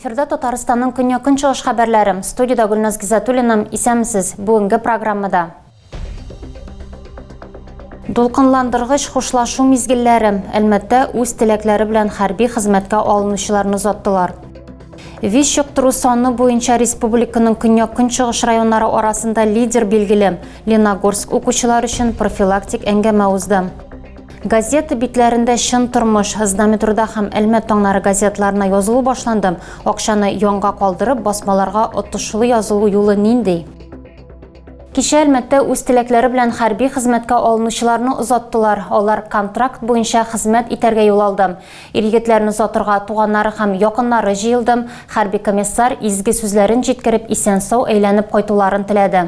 Эфирда Татарстанның көньяк-көнчыгыш хәбәрләре. Студиядә Гөлназ Гизатуллина. Исәнмесез. Бүгенге программада. Дулкынландыргыч хушлашу мизгелләре. Әлмәттә үз теләкләре белән хәрби хезмәткә алынучыларны озаттылар. ВИЧ йоктыру саны буенча республиканың көньяк-көнчыгыш районнары арасында лидер билгеле. Леногорск укучылар өчен профилактик әңгәмә узды. Газета битләрендә чын тормыш, Знамя труда һәм Әлмәт таңнары газетларына язылу башланды. Акчаны янга калдырып, басмаларга отышлы язылу юлы нинди? Кичә Әлмәттә үз теләкләре белән хәрби хезмәткә алынучыларны озаттылар. Алар контракт буенча хезмәт итәргә юл алды. Ир-егетләрне озатырга туганнары һәм якыннары җыелды. Хәрби комиссар изге сүзләрен җиткереп, исән-сау әйләнеп кайтуларын теләде.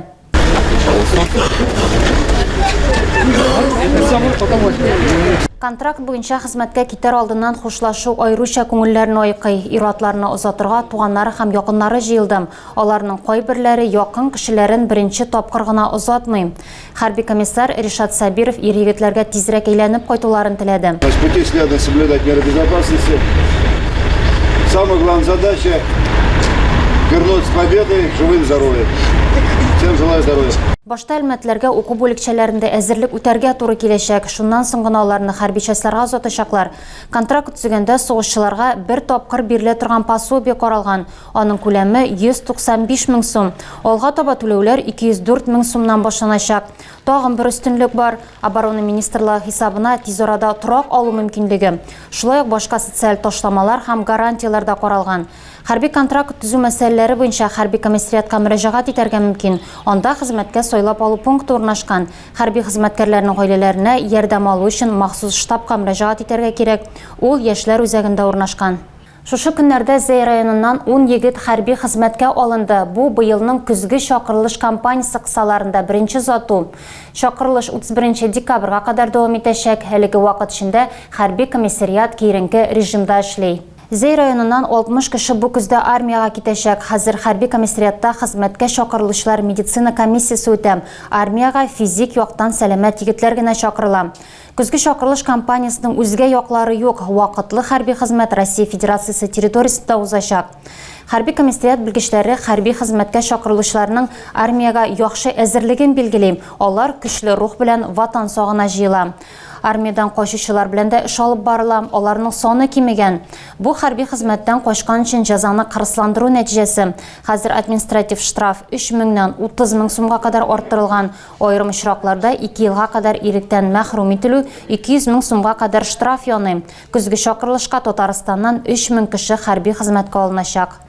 Контракт буенча хезмәткә китәр алдыннан хушлашу аеруча күңелләрне айкый. Ир-атларны озатырга туганнары һәм якыннары җыелды. Аларның кайберләре якын кешеләрен беренче тапкыр гына озатмый. Хәрби комиссар Ришат Сабиров ир-егетләргә тизрәк әйләнеп кайтуларын теләде. Значит, пути следует соблюдать меры безопасности. Самая главная задача – вернуть с победой живым здоровьем. Всем желаю здоровья. Башта әлмәтләргә уку бүлекчәләрендә әзерлек үтәргә туры киләчәк, шуннан соң гына аларны хәрби частьларга озатачаклар. Контракт төзегәндә сугышчыларга бер тапкыр бирелә торган пособие каралган. Аның күләме 195 мең сум. Алга таба түләүләр 204 мең сумнан башланачак. Тагын бер өстенлек бар, Оборона министрлыгы хисабына тиз арада торак алу мөмкинлеге. Шулай ук башка социаль ташламалар һәм гарантияләр дә каралган. Хәрби контракт төзү мәсьәләләре буенча хәрби комиссариатка мөрәҗәгать итәргә мөмкин. Анда хезмәткә сайлап алу пункты урнашкан. Хәрби хезмәткәрләрнең гаиләләренә ярдәм алу өчен махсус штабка мөрәҗәгать итәргә кирәк. Ул Яшьләр үзәгендә урнашкан. Шушы көннәрдә Зәй районыннан ун егет хәрби хезмәткә алынды. Бу, быелның көзге чакырылыш кампаниясе кысаларында беренче озату. Чакырылыш 31 декабрьгә кадәр дәвам итәчәк. Әлеге вакыт эчендә хәрби комиссариат киеренке режимда эшли. Зәй районыннан 60 кеше бу көздә армиягә китәчәк. Хәзер хәрби комиссариатта хезмәткә чакырылучылар медицина комиссиясе үтә. Армиягә физик яктан сәламәт егетләр генә чакырыла. Көзге чакырылыш кампаниясенең үзгә яклары юк, вакытлы хәрби хезмәт Россия Федерациясе территориясендә узачак. Хәрби комиссариат белгечләре хәрби хезмәткә чакырылучыларның армиягә яхшы әзерлеген билгели, алар көчле рух белән Ватан сагына җыела. Армиядән качучылар белән дә эш алып барыла, аларның саны кимегән. Бу хәрби хезмәттән качкан өчен җәзаны кырысландыру нәтиҗәсе. Хәзер административ штраф 3 меңнән 30 мең сумга кадәр арттырылган. Аерым очракларда ике елга кадәр иректән мәхрүм ителү, 200 мең сумга кадәр штраф яный. Көзге чакырылышка Татарстаннан 3000 кеше хәрби хезмәткә алыначак.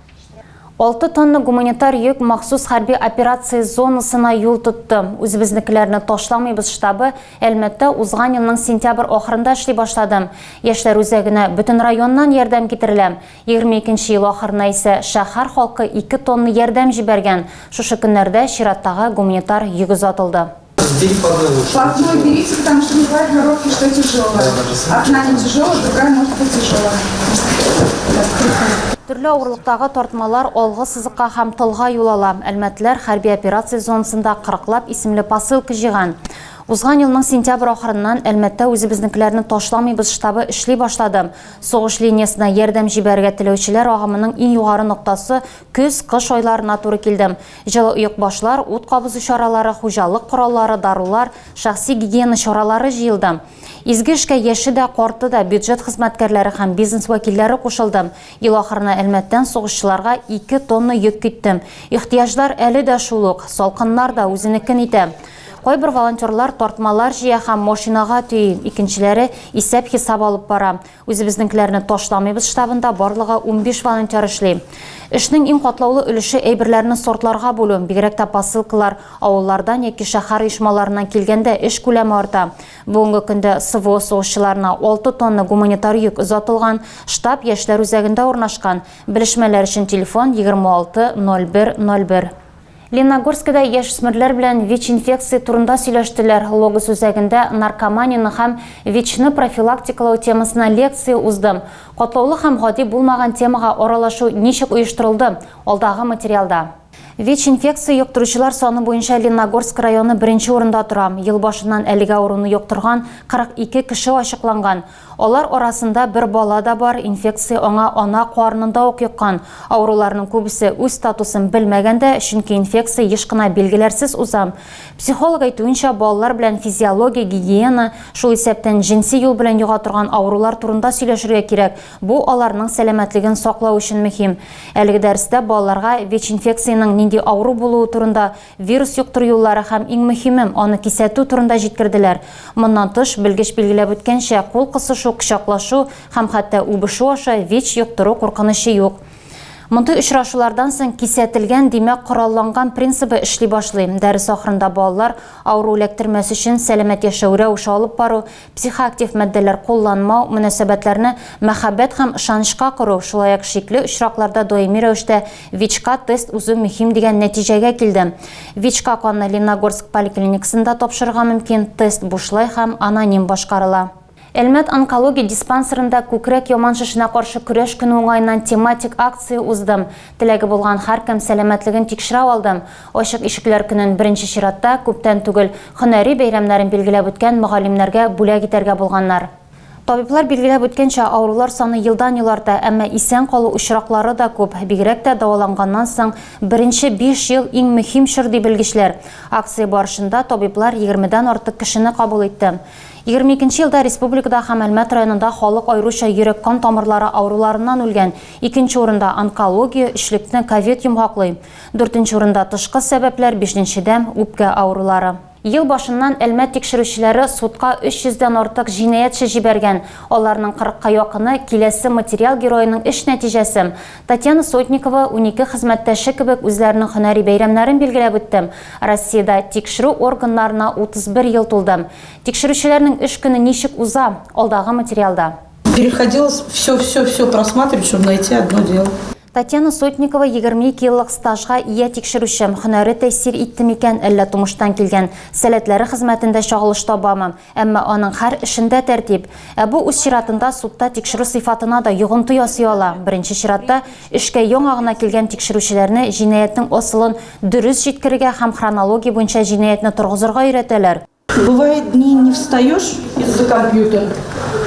Алты тонна гуманитар йөк махсус хәрби операция зонасына юл тотты. Үзебезнекеләрне ташламыйбыз штабы Әлмәттә узган елның сентябрь ахырында эшли башлады. Яшьләр үзәгенә бөтен районнан ярдәм китерелә. 22 нче ел ахырына исә шәһәр халкы ике тонна ярдәм җибәргән. Шушы көннәрдә чираттагы гуманитар йөк озатылды. По одной берите, потому что бывает коробки, что тяжелая. Одна не тяжелая, другая может быть тяжелая. Төрле авырлыктагы тартмалар алгы сызыкка һәм тылга юл ала. Әлмәтлеләр хәрби операция зонасында кырыклап исемле посылка җыйган. Узган елның сентябрь ахырыннан Әлмәттә Үзебезнекеләрне ташламыйбыз штабы эшли башлады. Сугыш линиясенә ярдәм җибәрергә теләүчеләр агымының иң югары ноктасы көз, кыш айларына туры килде. Җылы оекбашлар, ут кабызу чаралары, хуҗалык кораллары, дарулар, шәхси гигиена чаралары җыелды. Изге эшкә яше дә, карты да, бюджет хезмәткәрләре һәм бизнес вәкилләре кушылды. Ел ахырына Әлмәттән сугышчыларга ике тонна йөк китте. Ихтыяҗлар әле дә шул ук, салкыннар да үзенекен итә. Кайбер волонтерлар тартмалар җыя һәм машинага төйи, икенчеләре исәп-хисап алып бара. Үзебезнекеләрне ташламыйбыз штабында барлыгы 15 волонтер эшли. Эшнең иң катлаулы өлеше әйберләрне сортларга бүлү, бигрәк тә посылкалар авыллардан яки шәһәр оешмаларыннан килгәндә эш күләме арта. Бүгенге көндә СВО сугышчыларына 6 тонна гуманитар йөк озатылган, штаб яшьләр үзәгендә урнашкан. Белешмәләр өчен телефон 26 01 01. Лениногорскида яшүсмерләр белән ВИЧ-инфекция турында сөйләштеләр. Логос үзәгендә наркоманияне һәм ВИЧны профилактикалау темасына лекция узды. Катлаулы һәм гади булмаган темага аралашу ничек оештырылды? Алдагы материалда. ВИЧ-инфекция йоктыручылар саны буенча Лениногорск районы беренче урында тора. Ел башыннан әлеге авыруны йоктырган 42 кеше ачыкланган. Алар арасында бер бала да бар, инфекция аңа ана карынында ук йоккан. Авыруларның күбесе үз статусын белмәгән дә, чөнки инфекция еш кына билгеләрсез уза. Психолог әйтүенчә, балалар белән физиология, гигиена, шул исәптән җенси юл белән йога торган авырулар турында сөйләшергә кирәк, бу аларның сәламәтлеген саклау өчен мөһим. Әлеге дәрестә балаларга ВИЧ-инфекциянең нинди авыру булуы турында, вирус йоктыру юллары һәм, иң мөһиме, аны кисәтү турында җиткерделәр. Моннан тыш, белгеч билгеләп үткәнчә, кул кысышу, кочаклашу һәм хәтта үбешү аша ВИЧ йоктыру куркынычы юк. Мондый очрашулардан соң кисәтелгән, димәк, коралланган принцибы эшли башлый. Дәрес ахырында балалар авыру эләктермәс өчен сәламәт яшәү рәвеше алып бару, психоактив матдәләр кулланмау, мөнәсәбәтләрне мәхәббәт һәм ышанычка кору, шулай ук шикле очракларда даими рәвештә ВИЧка тест узу мөһим дигән нәтиҗәгә килде. ВИЧка канны Лениногорск поликлиникасында тапшырырга мөмкин, тест бушлай һәм аноним башкарыла. Әлмәт онкология диспансерында күкрәк яман шешенә каршы көрәш көне уңаеннан тематик акция узды. Теләге булган һәркем сәламәтлеген тикшерә алды. Ачык ишекләр көнен беренче чиратта, күптән түгел һөнәри бәйрәмнәрен билгеләп үткән мөгаллимнәргә бүләк итәргә булганнар. Табиблар билгеләп үткәнчә, авырулар саны елдан-ел арта, әмма исән калу очраклары да күп. Бигрәк тә дәваланганнан соң беренче биш ел иң мөһим чор, ди белгечләр. Акция барышында табиблар егермедән артык кешене кабул итте. 22 нче елда республикада һәм Әлмәт районында халык аеруча йөрәк-кан тамырлары авыруларыннан үлгән. Икенче урында, онкология, өчлекне ковид йомгаклый. Дүртенче урында, тышкы сәбәпләр, бишенчедә, үпкә авырулары. Ел башыннан Әлмәт тикшерүчеләре судка 300 дән артык җинаятьче җибәргән. Аларның кырыкка якыны, киләсе материал героеның эш нәтиҗәсе. Татьяна Сотникова, 12 хезмәттәше кебек, үзләренең һөнәри бәйрәмнәрен билгеләп үтте. Россиядә тикшерү органнарына 31 ел тулды. Тикшерүчеләрнең эш көне ничек уза, алдагы материалда. Приходилось все, все, все просматривать, чтобы найти одно дело. Татьяна Сотникова 22 еллык стажга ия тикшерүче. Һөнәре тәэсир итте микән, әллә тумыштан килгән сәләтләре хезмәтендә чагылыш табамы? Әмма аның һәр эшендә тәртип. Ә бу үз чиратында судта тикшерү сыйфатына да йогынты ясый ала. Беренче чиратта, эшкә яңа гына килгән тикшерүчеләрне җинаятьнең асылын дөрес җиткерергә һәм хронология буенча җинаятьне торгызырга өйрәтәләр. Бывает дни не встаешь из-за компьютера,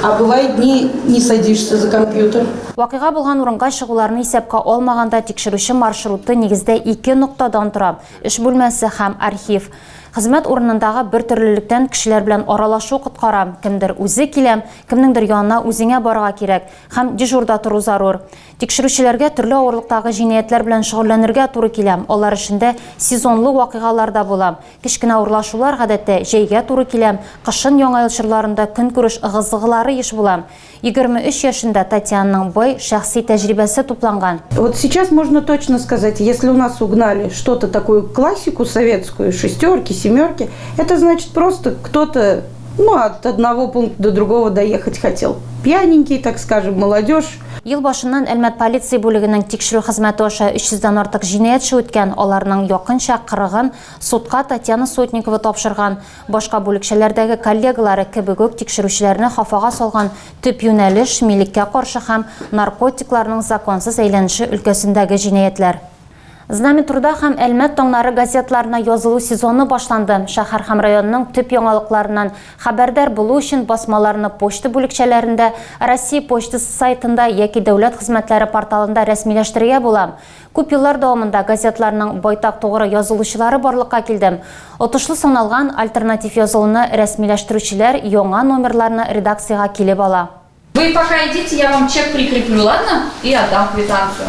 а бывает дни не садишься за компьютер. Вакыйга булган урынга чыгуларны исәпкә алмаганда, тикшерүче маршруты нигездә ике ноктадан тора, эш бүлмәсе һәм архив. Хезмәт урынындагы бертөрлелектән кешеләр белән аралашу коткара, кемдер үзе килә, кемнеңдер янына үзеңә барырга кирәк һәм дежурда тору зарур. Тикшерүчеләргә төрле авырлыктагы җинаятьләр белән шөгыльләнергә туры килә, алар эшендә сезонлы вакыйгалар да була. Кечкенә урлашулар, гадәттә, җәйгә туры килә, кышын Яңа ел чорларында көнкүреш ыгы-зыгылары еш була. 23 яшендә Татьянаның бай шәхси тәҗрибәсе тупланган. Вот сейчас можно точно сказать, если у нас угнали что-то такую классику советскую, шестерки, семерки, это значит просто кто-то, ну, от одного пункта до другого доехать хотел. Пьяненький, так скажем, молодежь. Ел башыннан Әлмәт полиция бүлегенең тикшерү хезмәте аша 300 дән артык җинаять эше үткән, аларның якынча кырыгын судка Татьяна Сотникова тапшырган. Башка бүлекчәләрдәге коллегалары кебек үк тикшерүчеләрне хафага салган төп юнәлеш, милеккә каршы һәм наркотикларның законсыз әйләнеше өлкәсендәге җинаятьләр. Знамя труда һәм Әлмәт таңнары газетларына язылу сезоны башланды. Шәһәр һәм районның төп яңалыкларыннан хәбәрдар булу өчен басмаларны почта бүлекчәләрендә, Россия почтасы сайтында яки дәүләт хезмәтләре порталында рәсмиләштерергә була. Күп еллар дәвамында газетларның байтак тугры язылучылары барлыкка килде. Отышлы саналган альтернатив язылуны рәсмиләштерүчеләр яңа номерларны редакциягә килеп ала. Вы пока идите, я вам чек прикреплю, ладно? И отдам квитанцию.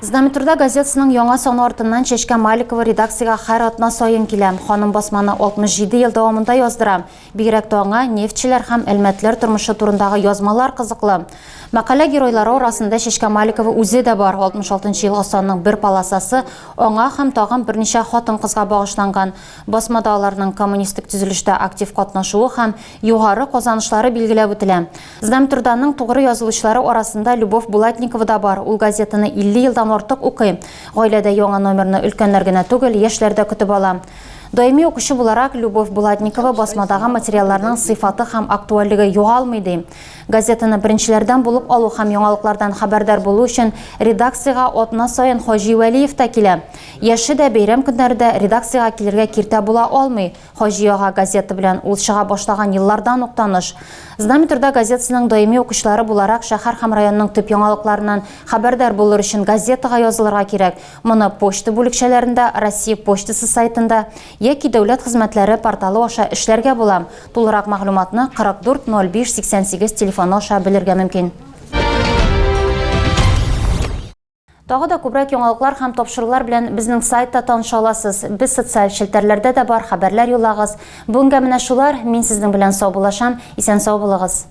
Знамя труда газетасының яңа саны артыннан Чәчкә Маликова редакциягә һәр атна саен килә. Ханым басманы 67 ел дәвамында яздыра. Бигрәк тә аңа нефтьчеләр һәм әлмәтлеләр тормышы турындагы язмалар кызыклы. Мәкалә геройлары арасында Чәчкә Маликова үзе дә бар. 66 нчы елгы санның бер полосасы аңа һәм тагын берничә хатын-кызга багышланган. Басмада аларның коммунистик төзелештә актив катнашуы һәм югары казанышлары билгеләп үтелә. Знамя труда-ның тугры язылучылары арасында Любовь Булатникова да бар. Ул газетаны 50 елдан артык укый. Гаиләдә яңа номерны өлкәннәр генә түгел, яшьләр дә көтеп ала. Даими укучы буларак, Любовь Булатникова басмадагы материалларның сыйфаты һәм актуальлеге югалмый, ди. Газетаны беренчеләрдән булып алу һәм яңалыклардан хәбәрдар булу өчен редакциягә атна саен Хаҗи Вәлиев та килә. Яше дә, бәйрәм көннәре дә редакциягә килергә киртә була алмый. Хаҗи ага газета белән ул чыга башлаган еллардан ук таныш. Знамя труда газетасының даими укучылары буларак шәһәр һәм районның төп яңалыкларыннан хәбәрдар булыр өчен газетага язылырга кирәк. Моны почта бүлекчәләрендә, Россия почтасы сайтында яки Дәүләт хезмәтләре порталы аша эшләргә була. Тулырак мәгълүматны 44 05 88 телефоны аша белергә мөмкин. Тагы да күбрәк яңалыклар һәм тапшырулар белән безнең сайтта таныша аласыз. Без социаль челтәрләрдә дә бар, хәбәрләр юллагыз. Бүгенгә менә шулар. Мин сезнең белән саубуллашам. Исән-сау булыгыз.